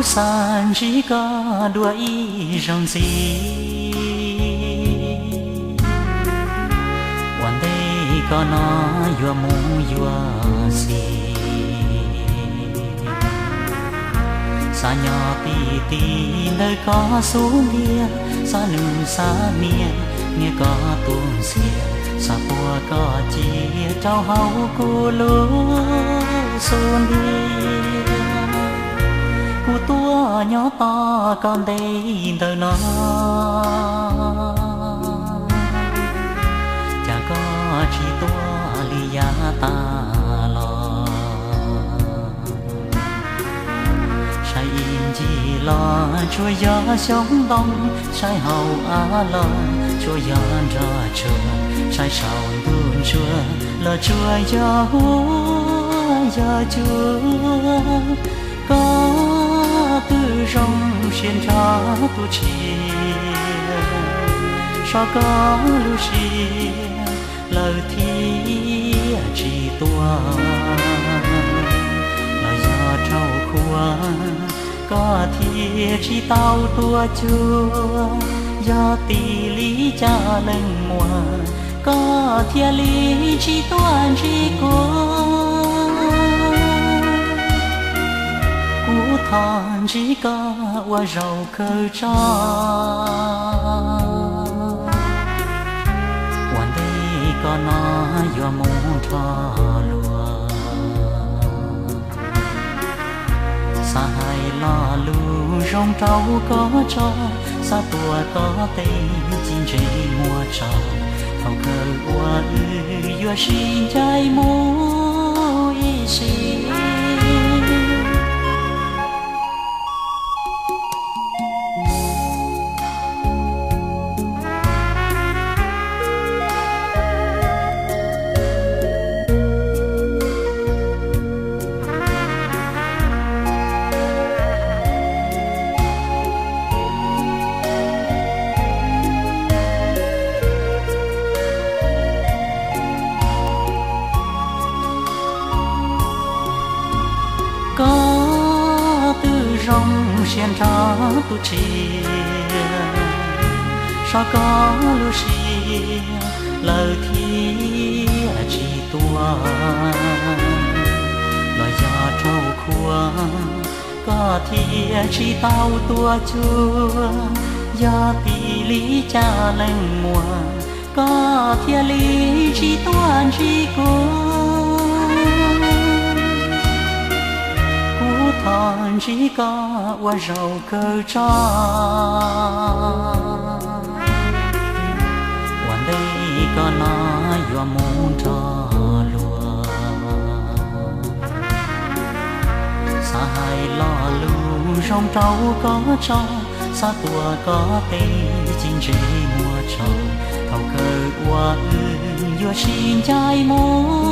Xav ntsib koj dua ib zaug ntxiv, ua ntej koj no yuav mus yuav xij. Xav nyob ti ti ntawm koj xub ntiag, xav nus xav nias, nias koj tus ntxhias, xav puag koj cia rau hauv kuv lub xub ntiag. Kuv tuaj nyob tos koj ntev ntawm no, cas koj tsis tuaj li yav tas los. Saib ib ncig los tsuas yog xyoob ntoo, saib hauv av los tsuas yog nroj tsuag, saib saum ntuj ntsuab los tsuas yog huab yog cua. Koj twb zoo siab nrho tus tshiab, so koj lub siab lawm thiaj tsis tuaj. Los yog rau qhua koj thiaj tsis tau tuaj cuag, yog tim li cas leej muag koj thiaj li tsis tuaj ntsib kuv. Kuv thov ntsib koj ua zaum kawg tso, ua ntej koj no yuav mus nrho luag. Xav hais lo lus zoo rau koj tso, xav tuav koj tes ci ntses muag tso, thaum kawg uas wb yuav sib ncaim mus ib sim. Koj twb zoo siab nrho tus tshiab, so koj lub siab lawm thiaj tsis tuaj. Los yog rau qhua koj thiaj tsis tau tuaj cuag, yog tim li cas leej muag koj thiaj li tsis tuaj ntsib kuv. Kuv thov ntsib koj ua zaum kawg tso, ua ntej koj no yuav mus nrho luag. Xav hais lo lus zoo rau koj tso, xav tuav koj tes ci ntses muag tso, thaum kawg uas wb yuav sib ncaim mus